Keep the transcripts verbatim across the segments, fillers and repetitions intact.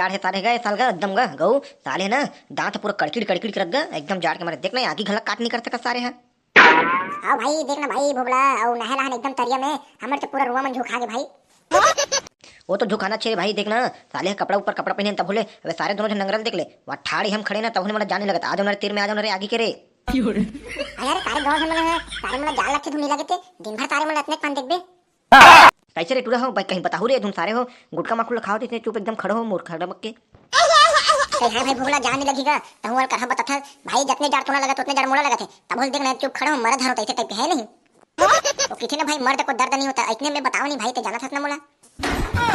जाड़ हे सारे गा, ए साल गा एकदम गा गऊ। साले ना दांत पूरा कड़किड़ कड़किड़ करत गा, एकदम जाड़ के मारे। देख ना, आगी घलक काट नहीं कर सकत सारे ह। आओ भाई, देख ना भाई भोभला, अउ नहाए लहान एकदम तरिया में, हमर तो पूरा रुआ मन झुका गे भाई। वो तो झुकाना चाहिए भाई, देख ना, साले ह कपड़ा ऊपर कपड़ा पहने तब होले। अबे सारे दोनों झन नंगरल देख ले, वहाँ ठाड़ी हम खड़े ना तब होले, मोला जाने लगत, आ जाओ ना रे, तीर में आ जाओ ना रे, आगी के रे। अरे सारे गाँव से मन है, सारे मन जाल लगथे, धुनी लगे थे, दिन भर सारे मन अतने पान देखबे। कैसे रे टूरा हो भाई, कहीं बताहू रे, तुम सारे हो गुटका माखुल खाओ, तो इतने चुप एकदम खड़ो हो, मूर्ख खड़ा बक के। कहीं है भाई भोभला, जान नहीं लगी का? तहु वाल कहा बता था भाई, जतने जाड़ तोला लगा, उतने जाड़ मोला लगा थे, तब बोल देख ना, चुप खड़ा हो, मरद हरो, तैसे टाइप के है नहीं। तो किथे ना भाई, मर्द को दर्द नहीं होता, इतने में बताओ नहीं भाई, ते जाना था ना मोला।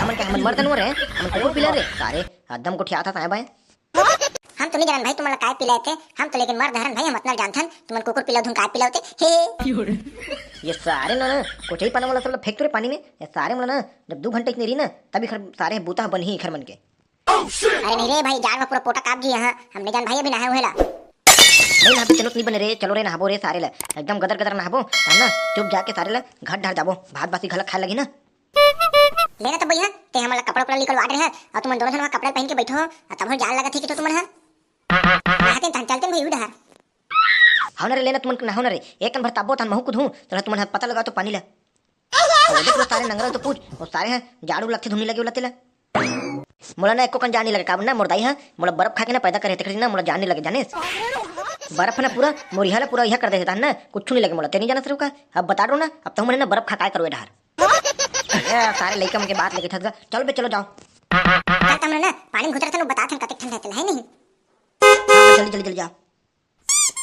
हमन के, हमन मर्द नो रे, हमन कुकुर पिला रे, सारे एकदम गोठिया था साहेब भाई। हम तो नहीं जानन भाई, तुमन ला काय पिलाए थे, हम तो लेकिन मर्द हरन भाई, हम अतना जानथन, तुमन कुकुर पिलाओ धुन काय पिलाओ थे, हे, हे। ये सारे ना, ना, कोचई पाना वाला सब ला फेंक तो रे पानी में, ये सारे मन ना, जब दू घंटा इतने रही ना, तब इखर सारे बूता बनही इखर मन के। अरे नहीं रे भाई, जाड़ में पूरा पोटा काप जी यहाँ, हम नहीं जान भाई अभी नहाए हुए ला। नहीं नहाबे तेनो तो नहीं बने रे, चलो रे नहाबो रे सारे ला, एकदम गदर गदर नहाबो, हम ना चुप जाके सारे ला घर ढार जाबो, भात बासी घलक खाए लगी ना। लेना तो भैया, ते हमला कपड़ा उपड़ा निकलवा दे है, और तुमन दोनों झन वहाँ कपड़ा पहन के बैठो हो, और तब जाड़ लगत है कि तो तुमन हा। नहाते तहन चलते भाई उधर। हाँ ना रे, लेना तुमन नहाओ ना रे, एक कन भर ताबो तहन महू कुदहूँ, चला तुमन हा पता लगा तो पानी ला। वो देख, वो सारे नंगरल तो पूछ, वो सारे हैं, जाड़ू लगथे धुनी लगे वाला तेला। मोला ना एको कन जान नहीं लगे, काबर ना मोर दाई हा मोला बर्फ खा के ना पैदा करे, तेकर ना मोला जान नहीं लगे, जानेस? बर्फ ना पूरा मोर इहा ला पूरा इहा कर दे देता है ना, कुछ नहीं लगे मोला, ते नहीं जाना सरू का? अब बता दो ना, अब तो मैंने ना बर्फ खा काय करो ए डहार। ए, सारे लइका मन के बात लेके थक जा, चल बे, चलो जाओ। का तमन ना पानी में घुसरत हन, बतात हन कतेक ठंडा तेला है नहीं। हाँ, जल्दी, जल्दी, जल्दी जाओ।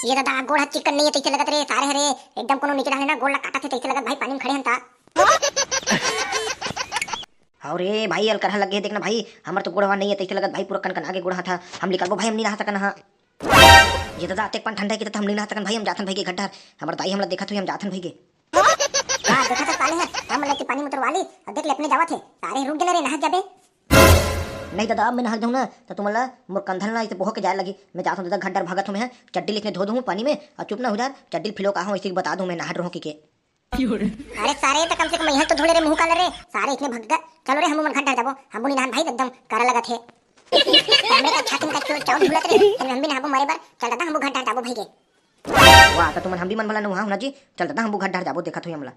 ये दादा, गोड़ हाथ चिकन नहीं है, तैसे लगत रे, सारे हरे, एकदम कोनो नीचे डाले ना, गोड़ ला काटत है, तैसे लगत भाई, पानी में खड़े हन ता। अरे भाई, अलकरहा लग गए, देखना भाई, हमर तो गोड़ हवा नहीं है, तैसे लगत भाई, पूरा कनकना गे गोड़ हाथ हा, हम निकलबो भाई, हम नहीं नहा सकन हा। ये दादा, अतेक पान ठंडा है कि तो हम नहीं नहा सकन भाई, हम जाथन भाई के घर डहर, हमर दाई हमला देखत हुई, हम जाथन भाई के। हाँ, देखा तो साले है, हम लड़की पानी में उतरवा ली, और देख ले, अपने जावत है, सारे रुक गए रे, नहा जाबे। नहीं दादा, अब मैं नहा जाऊँ ना, तो तुमला मोर कंधल ना इसे बोह के जाए लगी। मैं जाता हूँ दादा, घर डर भागत हूँ मैं, चड्डी लेके धो दूँ पानी में, और चुप ना हो जा, चड्डी फिलो का हूँ, इसी बता दूँ मैं नहा रहूँ की के। अरे सारे, तो कम से कम यहाँ तो धोले रे, मुँह काले रे, सारे इतने भग गए। चलो रे, हम मन घर डर जाबो, हम नहीं नहान भाई, एकदम करा लगा थे। हमरे का छाती में का चोट चावल झूलत रे, हम भी नहाबो मरे बर, चल दादा, हम घर डर जाबो भाई के। वाह, तो तुमन हम भी मन भला नहा होना जी, चल दादा, हम घर डर जाबो, देखत हुई हमला।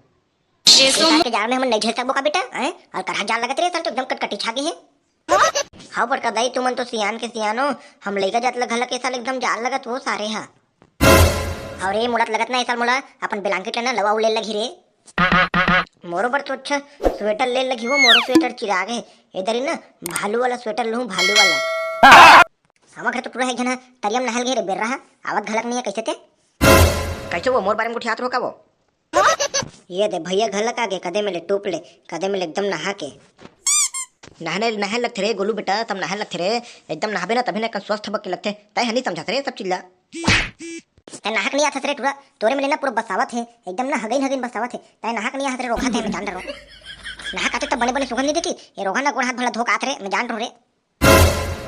साल के जाड़ में हमन नहीं झेल सकबो का बेटा, हैं? और करहा जाड़ लगत रे, साल तो एकदम कटकटी छा गए है। हाँ बड़का दाई, तुमन तो सियान के सियानो, हम लइका जात ला घलक ए साल एकदम जाड़ लगत वो सारे हा। और ये मोला तो लगत ना, ए साल मोला अपन blanket लेना लवा ले लगी रे। मोरो बर तो अच्छा sweater ले लगी वो, मोरो sweater चिरा गए। इधर ही ना भालू वाला sweater लूँ, भालू वाला। हमर घर तो टूरा है एक झन ह, तरिया म नहाय ल गे रे बेर्रा ह, आवत घलक नइ हे, कइसे ते? कइसे वो मोर बारे म गोठियात रहो का वो? ये दे भैया घलक आगे, कदे में ले टूप ले, कदे में ले एकदम नहा के। नहाने, नहाय लगथे रे गोलू बेटा, सब नहाय लगथे रे, एकदम नहाबे ना तभी ना कन स्वस्थ बक के लगथे, तय ह नइ समझत रे सब चीज ला। तय नहाक नइ आथस रे टूरा, तोरे में ले ना पूरा बसावत हे, एकदम ना हगइन हगइन बसावत हे, तय नहाक नइ आथस रे रोगहा, तय मैं जान डरो। नहाक आते त बने बने सुगंध नइ देती, ये रोगहा ना गोड़ हाथ भला धोक आत रे, मैं जान डरो रे।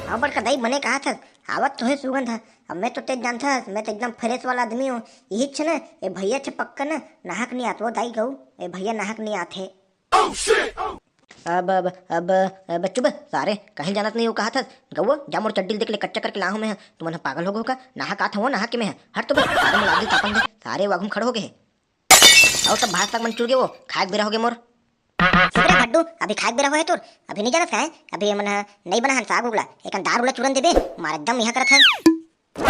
अब बड़का दाई बने कहा था, आवत तो है सुगंध ह। अब मैं तो तेज जानथस, मैं तो एकदम fresh वाला आदमी हूँ। यही छ न, ए भैया छ पक्का न, नहाक नइ आत वो दाई गऊ, ए भैया नहाक नइ आत हे। अब, अब, अब, अब चुप सारे, कहीं जानत नहीं हो कहा था। गऊ, जा मोर चड्डी ल देख ले, कच्चा करके लाहूँ मैं ह। तुमन ह पागल हो गो का? नहाक आत हवो, नहाक के मैं ह। हट तो बस, सारे मोला आगे तापन दे। सारे वाघुम खड़े हो गए हैं। अउ सब भात साग मन चुर गे वो, खाए के बेरा हो गे मोर। चुप रे भड्डू, अभी खाए के बेरा होए हे तोर, अभी नइ जानत का हे? अभी हमन ह नइ बना हन साग उगला, एकन दार उला चूरन देबे, मार एकदम इहा करत हन। तो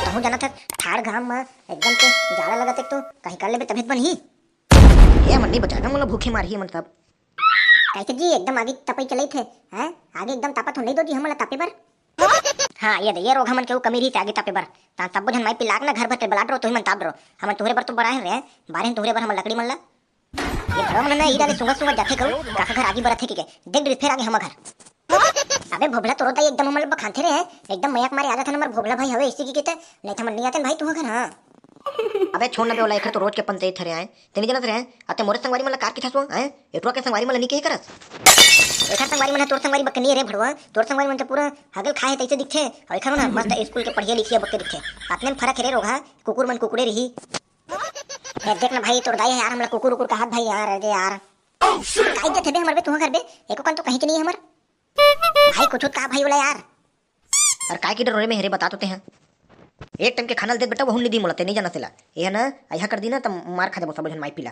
तहूँ जानत हस, ठाड़ घाम म एकदम से जाड़ा लगत हे, तो कहीं कर लेबे तभे त बनही। ए, हमन नइ बचाना, मोला भूखे मारही हमन सब। कइसे जी, एकदम आगी तपई चलत हे, हैं? आगी एकदम तापत हो, नइ दो जी हमन ला तापे बर। हाँ, ये दे, ये रोगहा मन के ऊ कमी रहिस आगी तापे बर। ता सब्बो झन माई पिलाक ना घर भर के बलात रहो, तुही मन ताप डरो। हमन तुहरे बर तो बराहन रे, बारहन तुहरे बर हमन लकड़ी मन ला। ये घरवा मन ना ई डाले सुंगत सुंगत जाथे करू, काका घर आगी बरत हे कि के। देख डरिस फेर आगे हमर घर। अबे भोभला तोरो दाई एकदम हमन ल बखानथे रे, एकदम मया के मारे आ जाथन हमर भोभला भाई हवे इसी की के ते, नहीं त हमन नइ आतन भाई तुहर घर, हाँ। अबे छोड़ ना बे ओला, एखर तो रोज के पंचायत हरे आए। ते नइ जानत रहे, अते मोरे संगवारी मन ला कार किथस वो, हैं? एटुआ के संगवारी मन ला नइ कहे करस। एखर संगवारी मन ह तोर संगवारी बक्के नइ हे रे भड़वा, तोर संगवारी मन तो पूरा हगल खाए हे तइसे दिखथे, अउ एखर मन ह मस्त स्कूल के पढ़िया लिखिया बक्के दिखथे। अतने म फरक हे रे रोगहा, कुकुर मन कुकुरे रिही। ए, देख ना भाई, तोर दाई हे यार, हमला कुकुर उकुर कहत भाई यार, अरे यार। काई देथे बे हमर बे, तुहा घर बे, एको कन तो कहीं के नइ हे हमर। भाई कुछ का भाई बोला यार। अरे काय के डर रे मेहरे, बता तो ते हैं। एक टाइम के खाना ल दे बेटा, वहू नहीं दी मोला, ते नहीं जाना तेला। ये है ना, ऐसा कर दी ना त मार खा जाबो सब झन माई पीला।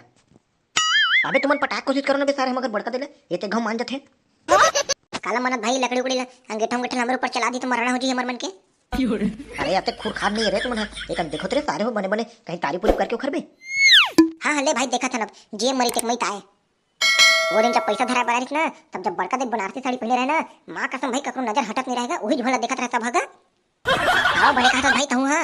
अबे तुमन पटाक कोशिश करो ना बे सारे, हम अगर बड़का देले ये ते घाव मान जाथे। काला मानत भाई, लकड़ी उकड़ी ला अंगेठा उंगेठा हमर ऊपर चला दी त मराना हो जी हमर मन के। अरे अते खूरखार नहीं रे तुमन ह, एक देखो तेरे सारे हो बने बने कहीं तारीफ उरीफ करके उखर बे। हाँ हाँ ले भाई, देखा था ना, जे मरी के मई ताए। वो दिन जब पैसा धरा पड़ा रहिस ना, तब जब बड़का देख बनारसी साड़ी पहने रहे ना, माँ कसम भाई ककरो नजर हटत नहीं रहेगा, वही झोला देखत रहे सब हगा। हाँ बड़े कहा था भाई तहूँ हाँ।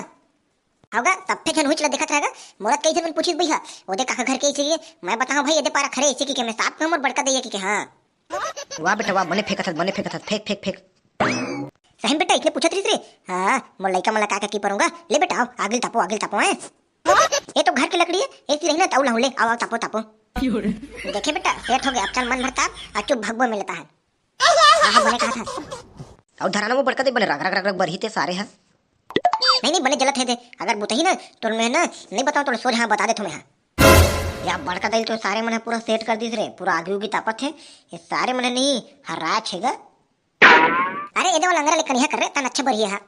हौगा, सब्बे झन उहीच ल देखत रहेगा। मोला कई झन मन पूछिस भैया, ओदे काका घर के ऐसे लिए, मैं बताऊं भाई, एदे पारा खरे ऐसे की के मैं साफ कहूं मोर बड़का दैया की के, हाँ। वाह बेटा वाह, बने फेंकत हस, बने फेंकत हस, फेंक, फेंक, फेंक। सही में बेटा, इतने पूछत रहिस रे। हाँ, मोर लइका मन ला का का की परूंगा। ले बेटा, आओ, आगिल तापो, आगिल तापो, हैं। ये तो घर की लकड़ी है, ऐसी रही ना, ताऊ लाहू ले, आओ, आओ, तापो, तापो। देखे बेटा, सेठ हो गया, अब चल मन भरता, आ चुप भगबो मिलता है। हाँ, हाँ, बने कहा था। अउ धराना वो बड़का देख बने रग, रग, रग, रग बरही ते सारे हा। नहीं, नहीं, बने जलत है दे। अगर बुतही ना, तो मैं ना, नहीं बताऊँ, तो सोच हाँ, बता दे तुम्हें हाँ। या बड़का दई तो सारे मन पूरा सेट कर दिस रे, पूरा आगी उगी तापत है। ये सारे मन नहीं, हरा छेगा। अरे, एदे वाला अंगरा ले कनिहा कर रे, तन अच्छा बरही हा।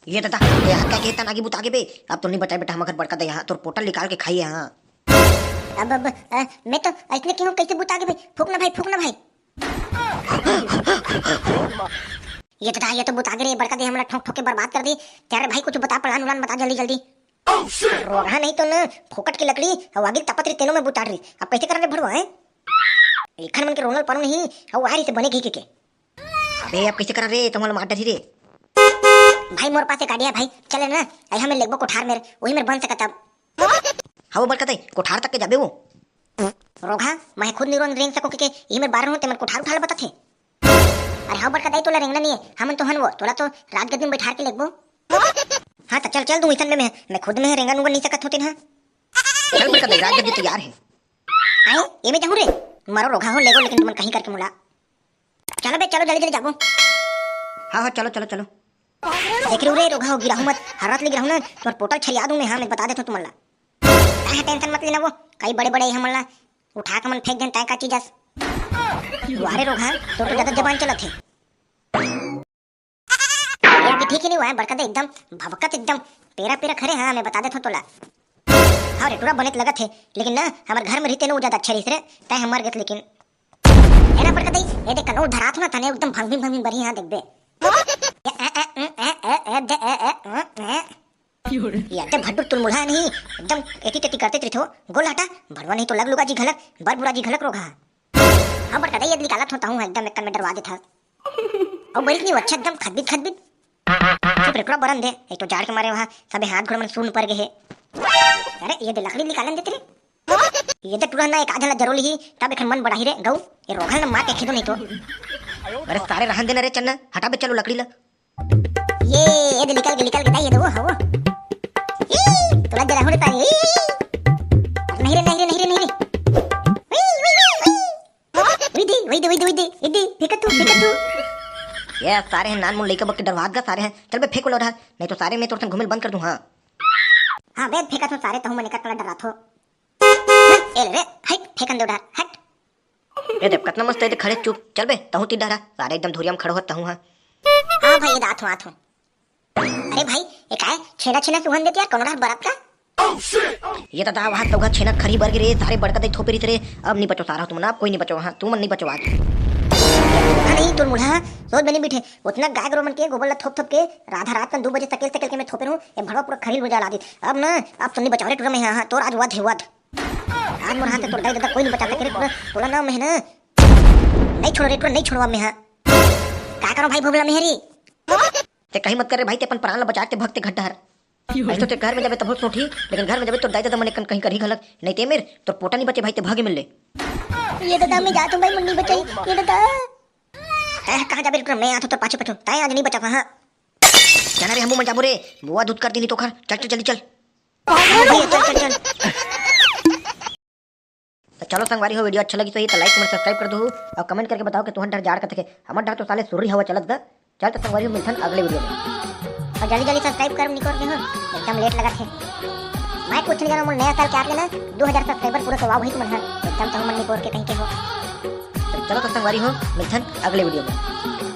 ये दादा, ये हाथ का के तन आगी बुता के बे। अब तो नहीं बचाए बेटा, हम अगर बड़का दई हा, तोर पोटल निकाल के खाइए हाँ। अब, अब, अ, मैं तो ऐसने क्यों, कैसे बुता के भाई? फूक ना भाई, फूक ना भाई। ये तो, ये तो बुता गे रे, बड़का दे हमला ठोक ठोक के बर्बाद कर दी। क्या रे भाई, कुछ बता, plan उलान बता जल्दी जल्दी। रोगहा नहीं तो ना, फोकट की लकड़ी, अउ आगी तपत रही, तेनों में बुताड़ रही। अब कैसे करन रे भड़वा, हैं? एखन मन के रोनल पनो नहीं, अउ आ रही से बने घी के, के। अबे अब कैसे करन रे, तुम्हारा मार डरी रे। भाई मोर पास एक idea है भाई, चले ना, आई हमें लेगबो कोठार मेर, वही मेर बन सकत अब। हाँ वो बड़का दे, कोठार तक के जाबे वो। रोगहा, मैं खुद नहीं रोन रेंग सको के, के, ये मेर बारह हूँ, ते मन कोठार उठार बता थे। अरे हाँ बड़का दाई, तोला रेंगना नहीं है, हमन तो हन वो, तोला तो राजगद्दी में बैठार के लेगबो। हाँ तो चल चल, तू इसन में, मैं, मैं खुद में रेंगा नूंगा नहीं सकत होते ना। चल बड़का दाई, राजगद्दी तैयार है। आए, ये में जाहूँ रे, मारो रोगहा हो लेगो, लेकिन तुमन कहीं करके मुला। चलो बे, चलो जल्दी जल्दी जाबो। हाँ हाँ, चलो चलो चलो। देख रे, रे रोगहा हो, गिराहू मत, हरत ले गिराहू ना, तोर पोटल छरिया दूं मैं, हाँ, मैं बता देथो तुमन ला। काहे tension मत लेना वो, कई बड़े बड़े हमन ला उठा के मन फेंक देन, तय का चीज अस। वाह रे रोगहा, तो, तो ज्यादा जबान चलत है। ये अभी ठीक ही नहीं हुआ है, बड़का दे एकदम भभकत, एकदम पेरा पेरा खरे, हाँ, मैं बता देथो तोला। हाँ रे, टूरा बने तो लगत है, लेकिन ना, हमारे घर में रहते ना, वो ज्यादा अच्छा रही रे, तय हम मर गए, लेकिन ए ना बड़का दई, ए देख कनो धरात हो ना तने एकदम भंगभिंग भंगभिंग बरही हाँ देखबे। ए, ए, ए, ए, ए, ए, दे, ए, ए, ए, ए। ये ते भड्डू तुलमुल्हा नहीं, एकदम एती तेती करते तिरथो, गोल हटा, भड़वा नहीं तो लग लुगा जी घलक, बर बुरा जी घलक रोगहा। हाँ बड़का दई, ये निकालत होता हूँ एकदम एक में डरवा देता। और बरिक नहीं अच्छा एकदम खदबित खदबित। चुप रे, टूरा बरन दे, एक तो जाड़ के मारे वहाँ सबे हाथ घोड़ मन सून पर गए है। अरे ये दे लकड़ी निकालन देते रे। ये तो टूरा ना एक आध ला जरो लिही, तब एखन मन बढ़ाही रे गऊ। ये रोगहा ना मार के खेदो नहीं तो। अरे सारे रहन देना रे चन्ना, हटा बे चलो लकड़ी ला। ये, ये दे निकल के, निकल के ना, ये दे वो, हाँ वो। ई, तोला जरा होने पाए। ई, नहीं रे, नहीं रे, नहीं रे, नहीं रे। ई, ई, ई, ई। वही दे, वही दे, वही दे, वही दे। इदी, फेंका तू, फेंका तू। ये सारे हैं नान मुन लइका बक के डरवात गा सारे हैं। चल बे फेंक लो रहा, नहीं तो सारे मैं तोर संग घूमे ल बंद कर दूं, हाँ। हाँ बे, फेंका तो सारे तहु मने का कला डराथो। ए ले रे, हट, फेंकन दे उधार, हट। ए देख, कतना मस्त है, खड़े चुप। चल बे, तहु ती डरा, सारे एकदम धुरिया में खड़ो हो तहु, हाँ। हाँ भाई, ये आथो, आथो। अरे भाई, ये काय? छेना, छेना सुहन देती यार, कौन रहा बरात का? ये दादा, वहाँ तौगा छेना खरी बर गिरे, सारे बड़का दई थोपे रहित रे। अब नहीं बचो सारा तुमन, अब कोई नहीं बचो वहाँ, तुमन नहीं बचो आज। हाँ नहीं, तोर मुल्हा, सोच बनी बैठे, उतना गाय गरु मन के गोबर ला थोप थोप के, राधा रात कन दो बजे तकेल तकेल के मैं थोपे रहूँ, ये भड़वा पूरा खरी बुझा ला दी। अब ना, अब तो नहीं बचाओ रे टूरा मैं, हाँ, हाँ, तोर आज वध है वध। आज मोर हाथ से तोर दाई दादा कोई नहीं बचा सके रे टूरा, तोला ना मैं ना, नहीं छोड़ो रे टूरा, नहीं छोड़वा मैं, हाँ। का करो भाई भोभला मेहरी? ते कहीं मत कर रे भाई, ते अपन प्राण ला बचा के भगते घट्टा हर। ऐसे तो ते घर में जाबे तभो सोठी, लेकिन घर में जाबे तो दाई दादा मने कन कहीं करही घलक, नहीं ते मेर, तोर पोटा नहीं बचे भाई, ते भागे मिल ले। ये दादा मैं जात हूँ भाई, मुन्नी बचाई, ये दादा। तै कहाँ जाबे रे, मैं आत हूँ तो पाछे पाछे, तै आज नहीं बचा, हाँ। जाना रे, हमू मन जाबो रे, बुआ दूध कर दी नहीं तो खर, चल चल जल्दी चल। भैया, चल, चल, चल। तो चलो संगवारी हो, video अच्छा लगी तो ये तो like, comment, subscribe कर दो और comment करके बताओ कि तुम्हारे डर जाड़ कथे। हमारे डर तो साले सुर्री हवा चलत गा। चल तो संगवारी हो, मिलथन अगले video में। और जल्दी जल्दी subscribe कर निकोर के हो, एकदम late लगत है। मैं कुछ नहीं जानूँ, नया साल के आके ना दो हज़ार subscriber पूरे करवाओ भाई तुमन, हाँ, एकदम तहु मन निकोर के कहीं के हो। चलो तो संगवारी हो, मिलथन अगले वीडियो में।